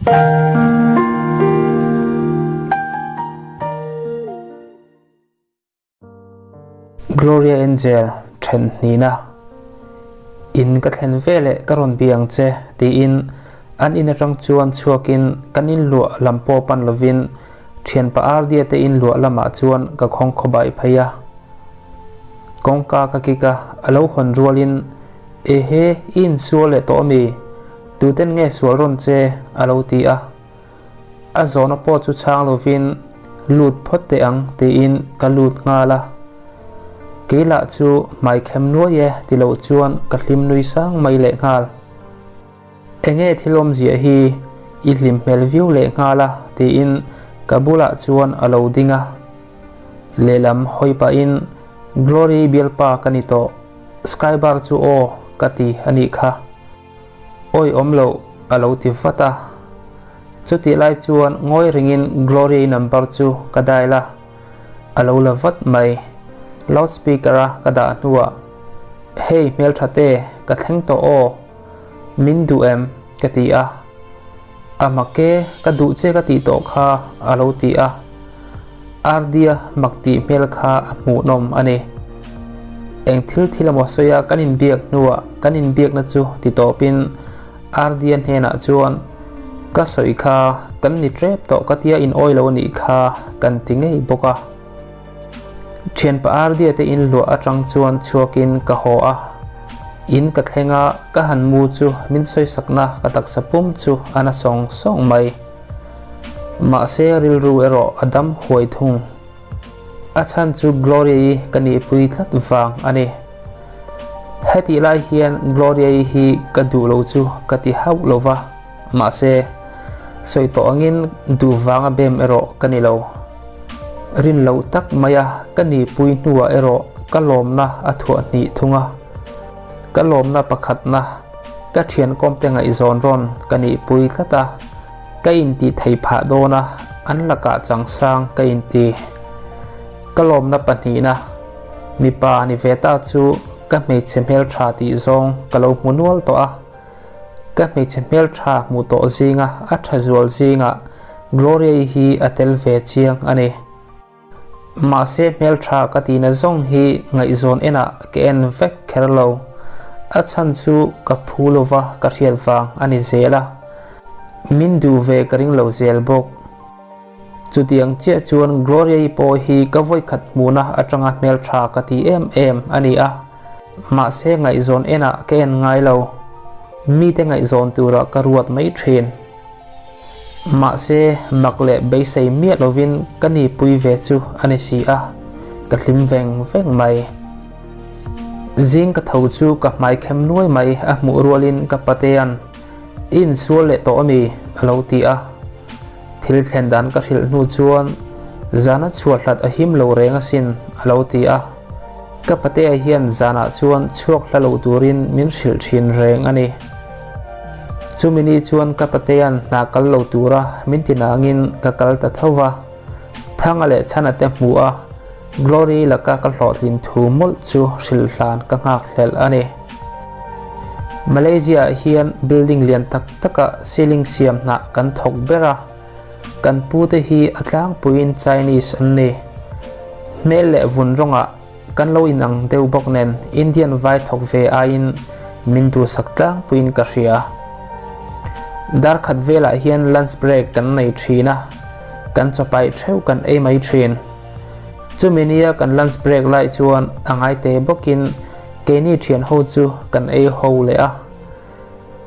Gloria Angel then hnihna In ka thlen veleh ka rawn bia ang che tiin an in atang chuan chhuakin kan in luah lam pawh pan lovin thianpa Ardia te in luah lamah chuan ka khawng khawbai phei a. Kawngka ka kik a, a lo hawn rualin Ehe, i insual leh tawh ami? Tuten nge sual rawn che? a lo ti a. A zawhna pawh chu chhang lovin lut phawt teh ang tiin ka lut nghal a. Kei lah chu hmai khem nuai e ti loh chuan ka hlim nui sang mai leh nghal. Enge thil awmzia hi i hlim hmel viau leh nghal a tiin ka bulah chuan a lo ding a. Lehlam hawi pahin Glory bialpa ka ni tawh, Skybar chu aw ka ti a nih kha. Awi awm loh a lo ti vat a. Chutih lai chuan ngawi ringin Glory number chu ka dial a, a lo la vat mai. Loud speaker a ka dah hnuah, Hey hmeltha te, ka thleng tawh aw. Min duh em? ka ti a. A mak e, ka duh che ka tih tawh kha a lo ti a. Ardia mak tih hmel kha a hmuhnawm a ni. Eng thil thil emaw sawia kan inbiak hnuah kan inbiakna chu ti tawpin Ardia hnenah chuan ka sawi kha kan ni tep tawh ka tia in awi lo a nih kha kan ti ngei bawk a. Thianpa Ardia te in luah atang chuan chhuakin ka haw a. In ka thleng a, ka han mu chu min sawisakna ka taksa pum chu a na sawng sawng mai. Mahse rilru erawh a dam huai thung. A chhan chu Gloria-i ka nihpui tlat vang a ni. Hetih lai hian Gloria-i hi ka duh lo chu ka ti hauh lo va, mahse sawi tawh angin duh vanga bem erawh ka ni lo. Rin loh tak maia ka nihpui hnuah erawh ka lawmna a thuah hnih thung a. Ka lawmna pakhatna ka thiankawmte ngaihzawn rawn ka nihpui tlat a. Ka inti thei phah dawn a, an lakah changsang ka inti. Ka lawmna pahnihna, mipa ni ve ta chu ka hmeichhe hmeltha tih zawng ka lo hmu nual tawh a. Ka hmeichhe hmeltha hmuh tawh zinga a tha zual zingah Gloria-i hi a tel ve chiang a ni. Mahse hmeltha ka tihna zawng hi ngaihzawn enah ka en vek kher lo. A chhan chu ka phu lova ka hriat vang a ni zel a. Min duh ve ka ring lo zel bawk. Chutiang chiah chuan Gloria-i pawh hi ka vawikhat hmuhna atanga hmeltha ka ti em em a ni a. Mahse ngaihzawn enah ka en ngai lo. Mite ngaihzawn turah ka ruat mai thin. Mahse, mak leh beisei miah lovin ka nipui ve chu a ni si a, ka hlim veng veng mai. Zing ka tho chu ka hmai khem nuai mai a hmuh rualin ka patea'n, I insual leh tawh ami? a lo ti a. Thil thlen dan ka hrilh hnu chuan, Zana chhuah hlat a him lo reng asin, a lo ti a. Ka patea hian zanah chuan chhuak hla lo turin min hrilh thin reng a ni. Chumi ni chuan ka patea'n hna kal lo tura min ti nangin ka kal ta tho va. Thanga leh Chhana te hmuh a, Glory laka ka hlawhtlin thu mawlh chu hrilh hlan ka nghak hlelh a ni. Malaysia ah hian building lian tak takah ceiling siam hnah kan thawk ber a. Kan pute hi a tlangpuiin Chinese an ni. Hmel leh vun rawngah kan lo inang deuh bawk nen Indian vai thawk ve aiin min duhsak tlangpuiin ka hria. Dar khat velah hian lunch break kan nei thin a, kan chawpaih theuh kan ei mai thin. Chumi nia kan lunch break lai chuan a ngaite bawkin keini thian ho chu kan ei ho leh a.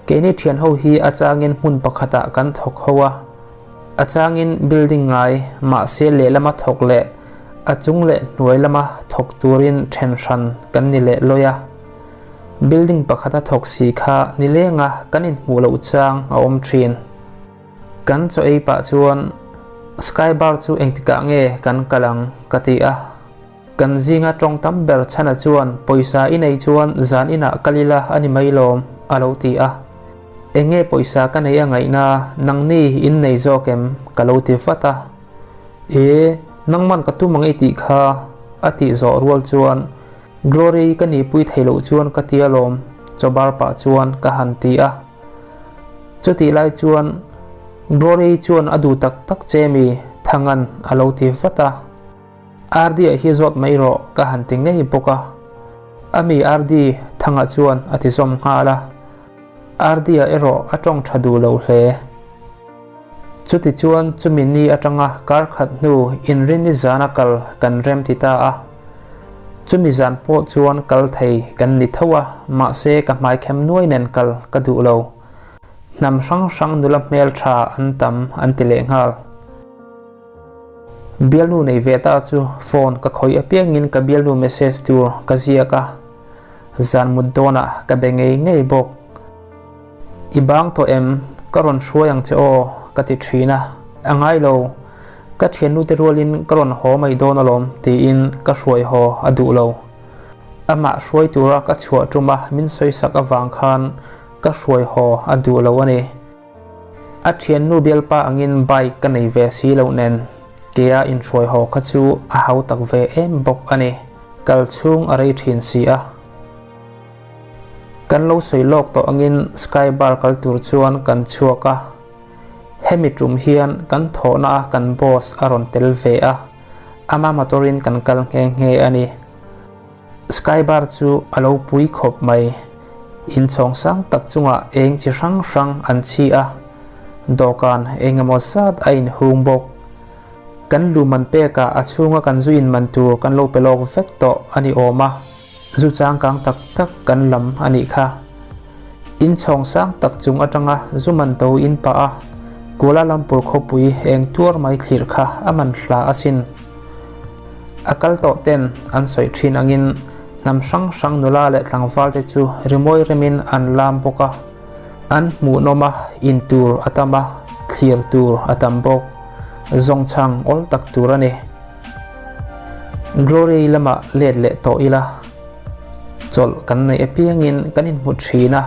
Keini thian ho hi a changin hmun pakhatah kan thawk ho a, a changin building ngai mahse lehlama thawk leh a chung leh hnuai lama thawk turin then hran kan ni leh lawi a. Building pakhata thawk si kha nilenga kan inhmuh loh chang a awm thin. Kan chaw ei pah chuan Sky Bar chu engtikah nge kan kal ang ka ti a. Kan zinga tawng tam ber chhana chuan pawisa i nei chuan zan inah kal ila a ni mai lawm, a lo ti a. Enge pawisa ka nei a ngaihna nangni in nei zawk em? ka lo ti vat a. E, nangman ka tum ang i tih kha, a tih zawh rual chuan Glory ka nihpui thei loh chuan ka ti alawm, chawbar pah chuan ka han ti a. Chutih lai chuan. Glory chuan a duh tak tak che mi? Thanga'n a lo ti vat a. Ardi-a hi zawt mai rawh ka han ti ngei bawk a. A mi Ardi, Thanga chuan a ti zawm nghal a. Ardi-a erawh a tawng tha duh lo hle. Chutichuan chumi ni atanga kar khat hnu inrinni zana kal kan rem ti ta a. Chumi zan pawh chuan kal thei kan ni tho a, mahse ka hmaikhem nuai nen kal ka duh lo. Hnam hrang hrang nula hmel tha an tam an ti leh nghal. Bialnu nei ve ta chu phone ka khawih apiangin ka bialnu message tur ka ziak a, zan mut dawnah ka be ngei ngei bawk. I bang tawh em? Ka rawn hruai ang che aw ka ti thin a, a ngai lo. Ka thiannu te rualin ka rawn haw mai dawn alawm tiin ka hruai haw a duh lo. Amah hruai tura ka chhuah tuma min sawisak avang khan ka hruai haw a duh lo a ni. A thiannu bialpa angin bike ka nei ve si loh nen kea inhruai haw kha chu a hau tak ve em bawk a ni. Kal chhung a rei thin si a. Kan lo sawi lawk tawh angin Sky Bar kal tur chuan kan chhuak a. Hemi tum hian kan thawhna a kan boss a rawn tel ve a, ama motor in kan kal nghe nghe a ni. Sky Bar chu a lo pui khawp mai. Inchhawng sang tak chungah eng chi hrang hrang an chhi a, dawhkan eng emaw zat a inhung bawk. Kan lu man pekah a chhunga kan zu inman tur kan lo pe lawk vek tawh a ni awm a. Zu changkang tak tak kan lam a nih kha. Inchhawng sang tak chung atanga zu man to in pah a, Kuala Lumpur khawpui eng tuar mai thlir kha a man hla asin. A kal tawh ten an sawi thin angin hnam hrang hrang nula leh tlangval te chu rimawi remin an lam bawk a, an hmuhnawm a, in tur a tam a, thlir tur a tam bawk. Zawngchhang awl tak tur a ni. Glory lamah let leh tawh ila, chawlh kan neih apiangin kan inhmu thin a,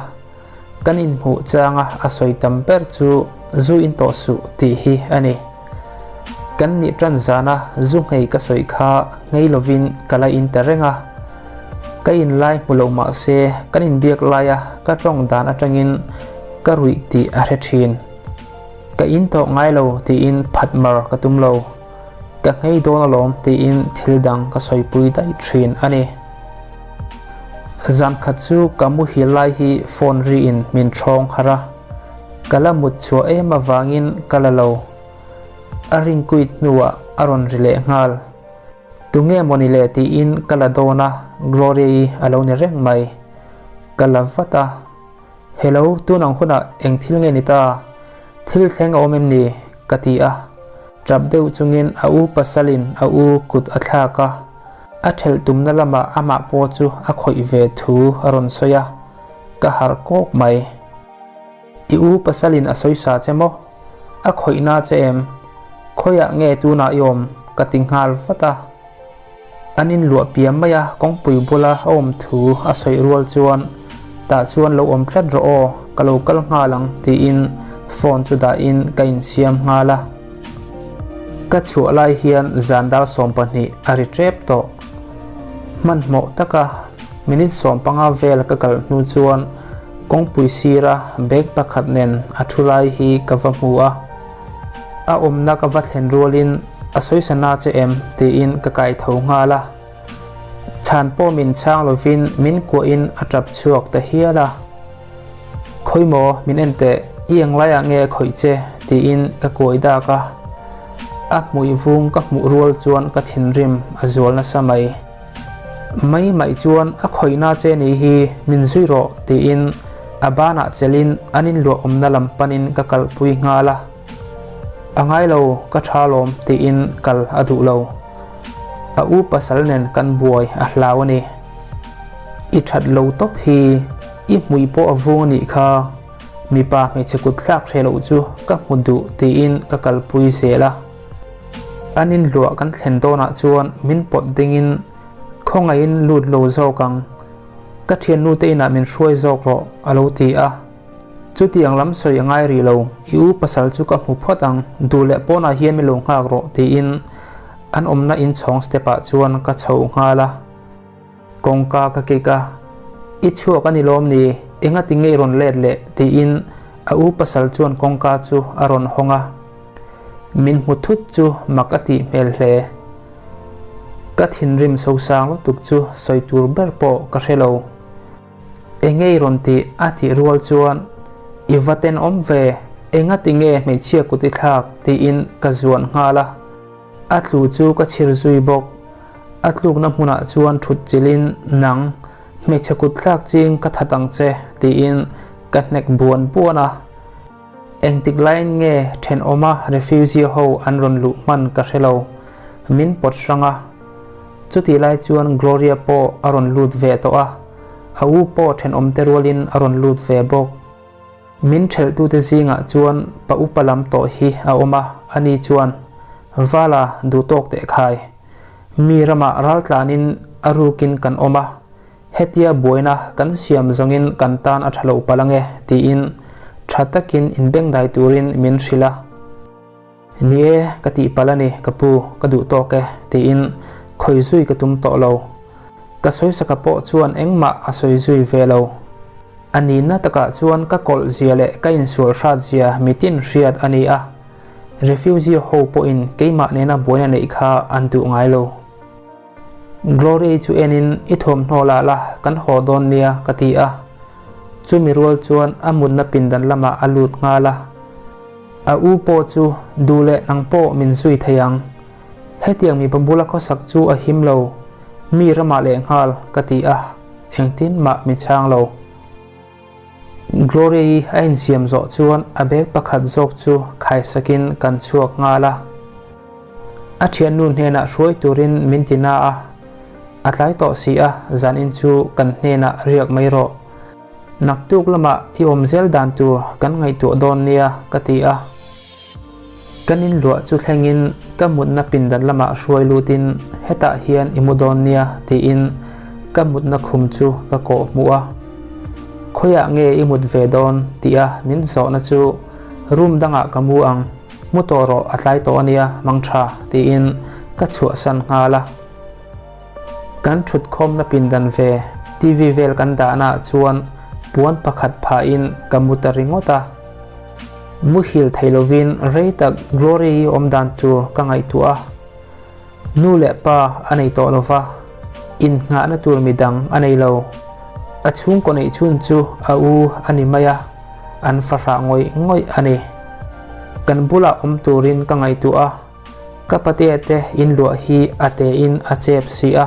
kan inhmuh changa a sawi tam ber chu zu in tawh suh tih hi a ni. Kan nih tan zana zu nghei ka sawi kha nghei lovin ka la in ta reng a, ka in lai hmu lo mah se kan inbiak laia ka tawng dan atangin ka ruih tih a hre thin. Ka in tawh ngai lo tiin phat mar ka tum lo. Ka nghei dawn alawm tiin thil dang ka sawipui daih thin a ni. Zan khat chu ka muhil lai hi phone riin min thawng harh a, ka la mut chhuah em avangin ka la lo. A ring kuit hnuah a rawn ri leh nghal. Tunge mawni le tiin ka la dawn a, Gloria-i a lo ni reng mai. Ka la vat a. Hello, tun ang hunah eng thil nge ni ta? Thil thleng a awm em ni? ka ti a. Tap deuh chungin a u pasalin a u kut a thlak a, a thelh tumna lamah amah pawh chu a khawih ve thu a rawn sawi a, ka harh kawk mai. I u pasalin a sawi sa che maw? A khawihna che em? Khawiah nge tunah i awm? ka ti nghal vat a. An inluah piah mai a, kawngpui bula a awm thu a sawi rual chuan, Tah chuan lo awm tlat rawh aw, ka lo kal nghal ang tiin phone chu dahin ka insiam nghal a. Ka chhuah lai hian zan dar 12 a ri tep tawh. Hmanhmawh taka minute 15 vel ka kal hnu chuan kawngpui sira bag pakhat nen a thu lai hi ka va hmu a. A awmna ka va thlen rualin a sawisa na che em tiin ka kai tho nghal a. Chhan pawh min chhang lovin min kuahin a tap chhuak ta hial a. Khawi maw min en teh, i eng laiah nge khawih che tiin ka kuai dak a. A hmui vung ka hmuh rual chuan ka thinrim a zual nasa mai. Mai mai chuan a khawihna che ni hi min zui rawh tiin a banah chelin an inluah awmna lam panin ka kalpui nghal a. A ngai lo ka tha lawm tiin kal a duh lo. A u pasal nen kan buai a hlau a ni. I that lo tawp hi i hmui pawh a vung a nih kha mipa hmeichhe kut thlak hreh loh chu ka hmu duh tiin ka kalpui zel a. An inluah kan thlen dawnah chuan min pawt dingin khawngaihin lut lo zawk ang, ka thiannu te inah min hruai zawk rawh a lo ti a. Chutiang lam sawi a ngai rih lo, i u pasal chu ka hmu phawt ang, duh leh pawnah hian min lo nghak rawh tiin an awmna inchhawng step ah chuan ka chho nghal a. Kawngka ka kik a, I chhuak a ni lawm ni? Engati nge i rawn let leh? tiin A u pasal chuan kawngka chu a rawn hawng a, min hmu thut chu mak a tih hmel hle. Ka thinrim sosang lutuk chu sawi tur ber pawh ka hre lo. Enge i rawn tih a tih rual chuan i va tenawm ve, engati nge hmeichhia kut i thlak tiin ka zuan nghal a. A tlu chu ka chhir zui bawk. A tlukna hmunah chuan thut chilhin nang hmeichhe kut thlak ching ka that ang che tiin ka hnek buan buan a. Engtik laiin nge thenawma refugee ho an rawn luh hman ka hre lo. Min pawt hrang a. Chutih lai chuan Gloria pawh a rawn lut ve tawh a, a u pawh thenawmte rualin a rawn lut ve bawk. Min thelhtute zingah chuan pa upa lam tawh hi a awm a, ani chuan, Vala, duhtawk teh khai. Mi ramah raltlanin a rukin kan awm a, Hetia buaina kan siam zawngin kan tan a tha lo palh ange tiin tha takin inbengdai turin min hrilh a. Ni e, ka tih palh a ni ka pu, ka duh tawk e tiin khawi zui ka tum tawh lo. Ka sawisaka pawh chuan engmah a sawi zui ve lo. A nihna takah chuan ka kawlh zia leh ka insual hrat zia mitin hriat a ni a, refugee ho pawhin keimah nena buaina neih kha an duh ngai lo. Glory chu enin i thawmhnaw lah la kan haw dawn nia ka ti a, chumi rual chuan a mutna pindan lamah a lut nghal a. A u pawh chu duh leh nang pawh min zui thei ang. Hetiang mipa bula khawsak chu a him lo, mi ramah leh nghal ka ti a, engtin mah min chhang lo. Glory-i a insiam zawh chuan a bag pakhat zawk chu khaisakin kan chhuak nghal a. A thiannu hnenah hruai turin min ti na a, a tlai tawh si a, zanin chu kan hnenah riak mai rawh. Naktuk lamah i awm zel dan tur kan ngaihtuah dawn nia ka ti a. Kan inluah chu thlengin ka mutna pindan lamah hruai lutin hetah hian i mu dawn nia tiin ka mutna khum chu ka kawh hmuh a. Khawiah nge i mut ve dawn tia min zawhna chu room dangah ka mu ang, mu tawh rawh a tlai tawh ania mangtha tiin ka chhuahsan nghal a. Kan thutkhawmna pindan ve TV vel kan dahnaah chuan puan pakhat phahin ka mu ta ringawt a. Muhil thei lovin rei tak Glory hi awm dan tur ka ngaihtuah a, nu leh pa a nei tawh lova, innghahna tur midang a nei lo. A chhungkaw neih chhun chu a u a ni mai a, an fahrah ngawih ngawih a ni. Kan bulah awm turin ka ngaihtuah a, ka patea te inluah hi a tein a chep si a.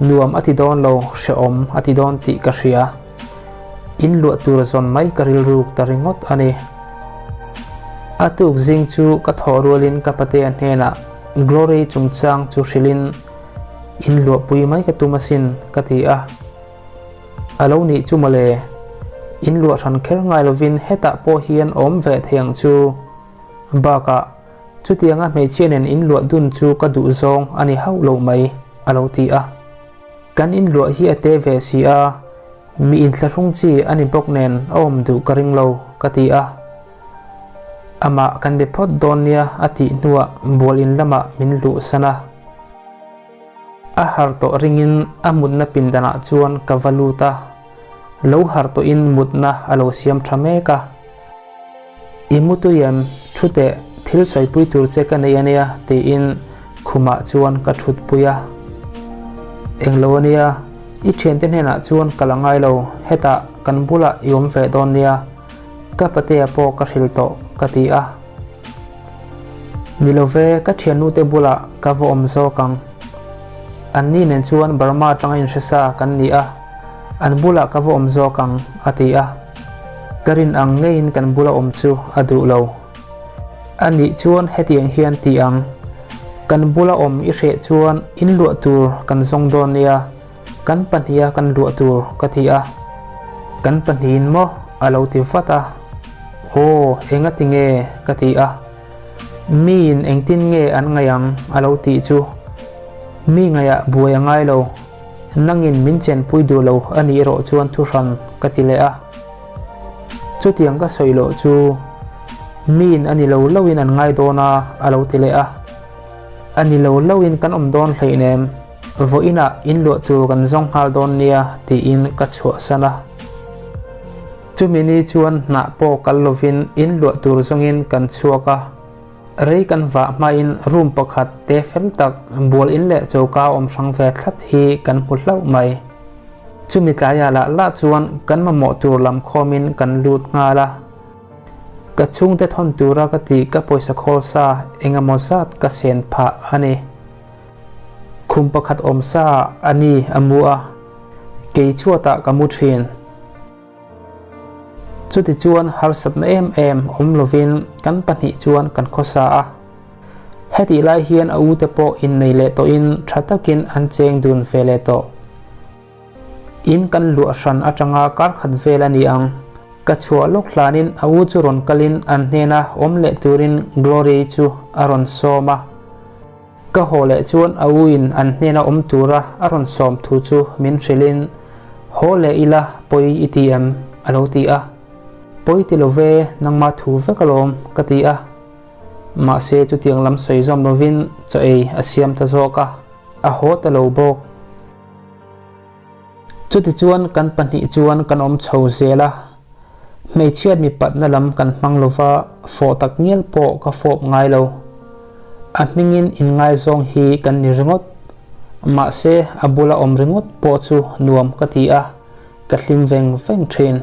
Nuam a ti dawn lo, hrehawm a ti dawn tih ka hria. In luah tur zawn mai ka rilruk ta ringawt a ni. A tuk zing chu ka thawh rualin ka patea hnenah Glory chungchang chu hrilhin in luahpui mai ka tum asin ka ti a. A lo nih chu mawle, in luah hran kher ngai lovin hetah pawh hian awm ve thei ang chu. Bakah, Chutianga hmeichhia nen inluah dun chu ka duh zawng a ni hauh lo mai, a lo ti a. Kan inluah hi a te ve si a, mi inthlahrung chi a ni bawk nen a awm duh ka ring lo, ka ti a. Amah kan be phawt dawn nia a tih hnuah bual in lamah min luhsan a. A har tawh ringin a mutna pindanah chuan ka va lut a, lo har tawhin mutna a lo siam tha mek a. I mutui em? Thu teh, thil sawipui tur che ka nei ania tiin khumah chuan ka thutpui a. Englo ania, i thiante hnenah chuan ka la ngai lo, hetah kan bulah i awm ve dawn nia, ka patea pawh ka hrilh tawh ka ti a. Ni lo ve, ka thiannute bulah ka va awm zawk ang. Anni nen chuan Burma atanga inhre sa kan ni a, an bulah ka va awm zawk ang, a ti a. Ka rin ang ngeiin kan bula awm chu a duh lo. A nih chuan hetiang hian ti ang, Kan bula awm i hreh chuan in luah tur kan zawng dawn nia, kan pahniha kan luah tur ka ti a. Kan pahnihin maw? a lo ti vat a. Aw, engati nge? ka ti a. Miin engtin nge an ngaih ang? a lo tih chu. Mi ngaihah buai a ngai lo. Nangin min chenpui duh lo a nih erawh chuan thuhran ka ti leh a. Chutiang ka sawi loh chu miin a ni lo loin an ngai dawn a, a lo ti leh a. A ni lo loin kan awm dawn hleinem, vawiinah in luah tur kan zawng nghal dawn nia tiin ka chhuahsan a. Chumi ni chuan hnah pawh kal lovin in luah tur zawngin kan chhuak a. Rei kan vah hmain room pakhat te fel tak bual in leh choka awm hrang ve thlap hi kan hmu hlauh mai. Chumi tlaiah lah lah chuan kan mamawh tur lam khawmin kan lut nghal a. Ka chhungte thawn tura ka tih ka pawisa khawl sa engemaw zat ka sen phah a ni. Khum pakhat awm sa a ni a mu a, kei chhuatah ka mu thin. Chutichuan harsatna em em awm lovin kan pahnih chuan kan khawsa a. Hetih lai hian a ute pawh innei leh tawhin tha takin an cheng dun ve leh tawh. In kan luah hran atanga kar khat vel a ni ang. Ka chhuah lawk hlanin a u chu rawn kalin an hnena awm leh turin Glory chu a rawn sawm a. Ka haw leh chuan a u in an hnena awm tura a rawn sawm thu chu min hrilhin, Haw leh ila pawi i ti em? a lo ti a. Pawi ti lo ve, nangmah thu vek alawm, ka ti a. Mahse chutiang lam sawi zawm lovin chaw ei a siam ta zawk a, a haw ta lo bawk. Chutichuan kan pahnih chuan kan awm chho zel a, hmeichhiat mipatna lam kan hmang lova fawh tak ngial pawh ka fawp ngai lo. A hmingin inngaizawng hi kan ni ringawt. Mahse a bula awm ringawt pawh chu nuam ka ti a, ka hlim veng veng thin.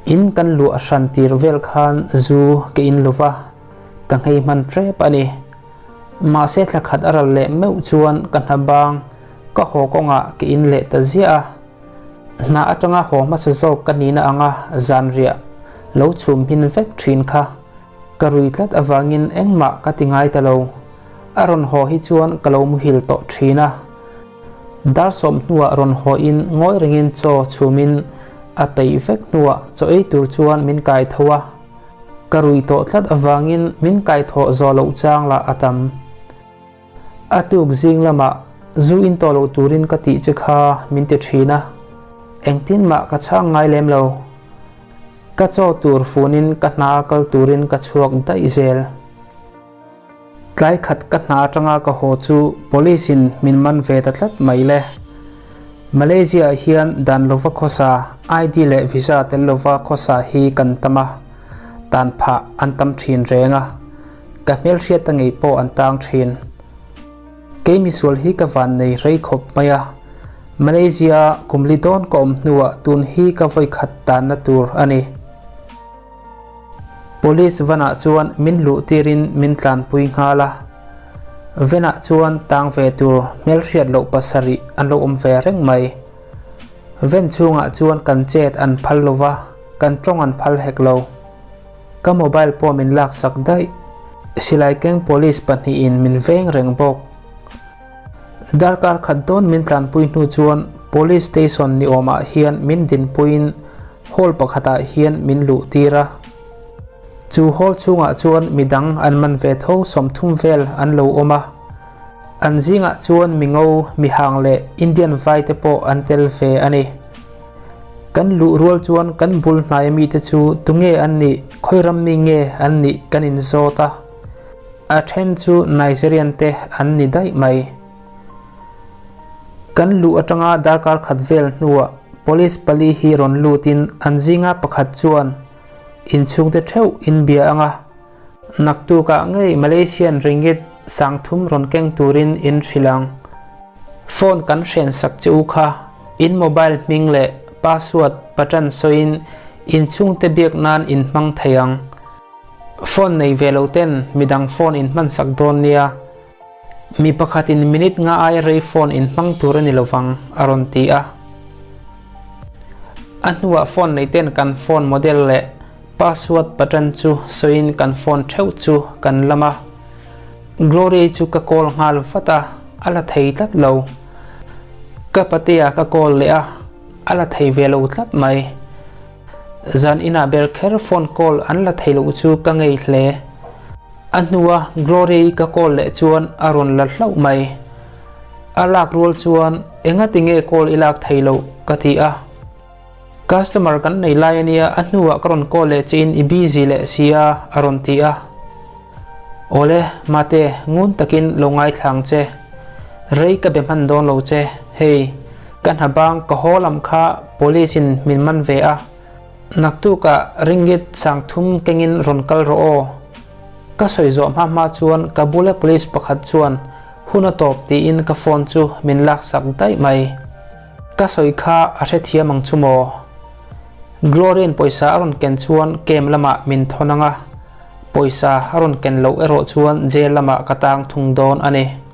In kan luah hran tir vel khan zu ka in lova, ka nghei hman tep a ni. Mahse thla khat a ral leh meuh chuan ka hna bang ka haw kawngah ka in leh ta ziah a. Hna atanga haw hmasa zawk ka nihna anga zanriah lo chhum hmin vek thin kha ka rui tlat avangin engmah ka ti ngai ta lo. A rawn haw hi chuan ka lo muhil tawh thin a. Dar sawm hnuah rawn haw in ngawi rengin chaw chhumin a peih vek hnuah chaw ei tur chuan min kai tho a. Ka rui tawh tlat avangin min kaithawh zawh loh chang lah a tam. A tuk zing lamah zu in tawh loh turin ka tih che kha min ti thin a, engtin mah ka chhang ngai lem lo. Ka chaw tur funin ka hna kal turin ka chhuak daih zel. Tlai khat ka hna atanga ka haw chu police in min man ve ta tlat mai le. Malaysia ah hian dan lova khawsa ID leh visa tel lova khawsa hi kan tam a, tan phah an tam thin reng a, ka hmelhriat a ngei pawh an tang thin. Kei misual hi ka van nei rei khawp mai a, Malaysia kum li dawn ka awm hnuah tun hi ka vawikhat tanna tur a ni. Police vanah chuan min luh tirin min tlanpui nghal a, venah chuan tang ve tur hmelhriat loh pasarih an lo awm ve reng mai. Ven chhungah chuan kan chet an phal lo va, kan tawng an phal hek lo. Ka mobile pawh min laksak daih. Silai keng police pahnihin min veng reng bawk. Darkar khat dawn min tlanpui hnu chuan Police Station ni awmah hian min dinpuiin hall pakhatah hian min luh tir a. Chu hall chhungah chuan midang an man ve tho 30 vel an lo awm a. An zingah chuan mingo, mihang leh Indian vai te pawh an tel ve a ni. Kan luh rual chuan kan bul hnaia mite chu tunge an nih, khawi ram mi nge an nih kan inzawt a. A then chu Nigerian te an ni daih mai. Kan luh atanga darkar khat vel hnuah Police pali hi rawn lutin an zinga pakhat chuan inchhungte theuh in bia anga naktukah ngei Malaysian ringgit 3000 rawn keng turin in hrilh ang. Phone kan hren sak che u kha in mobile hming leh password button sawiin inchhungte biak nan in hmang thei ang. Phone nei ve lo ten midang phone in hman sak dawn nia. Mi pakhat in minute nga ai rei phone in hmang tur a ni lovang a rawn ti a. A hnuah phone nei ten kan phone model leh password button chu sawiin kan phone theuh chu kan lam a. Glory chu ka call nghal vat a, a la thei tlat lo. Ka patea ka call leh a, a la thei ve lo tlat mai. Zan inah ber kher phone call an la thei loh chu ka ngei hle. A hnua Glory ka call leh chuan a rawn la hlauh mai. A lak rual chuan engati nge call i lak thei loh ka ti a. Customer kan nei lai ania a hnuah ka rawn call leh che in i busy leh si a a rawn ti a. Awle, mate, ngun takin lo ngaithla ang che. Rei ka be hman dawn lo che, hei, ka hna bang ka haw lam kha. Police in min man ve a, naktukah ringgit 3000 kengin rawn kal rawh aw. Ka sawi zawh hma hma chuan ka bula police pakhat chuan hun a tawp tiin ka phone chu min laksak daih mai. Ka sawi kha a hrethiam ang chu maw? Glory-in pawisa a rawn ken chuan camp lamah min thawn ang a, pawisa a rawn ken loh erawh chuan jail lamah ka tang thung dawn a ni.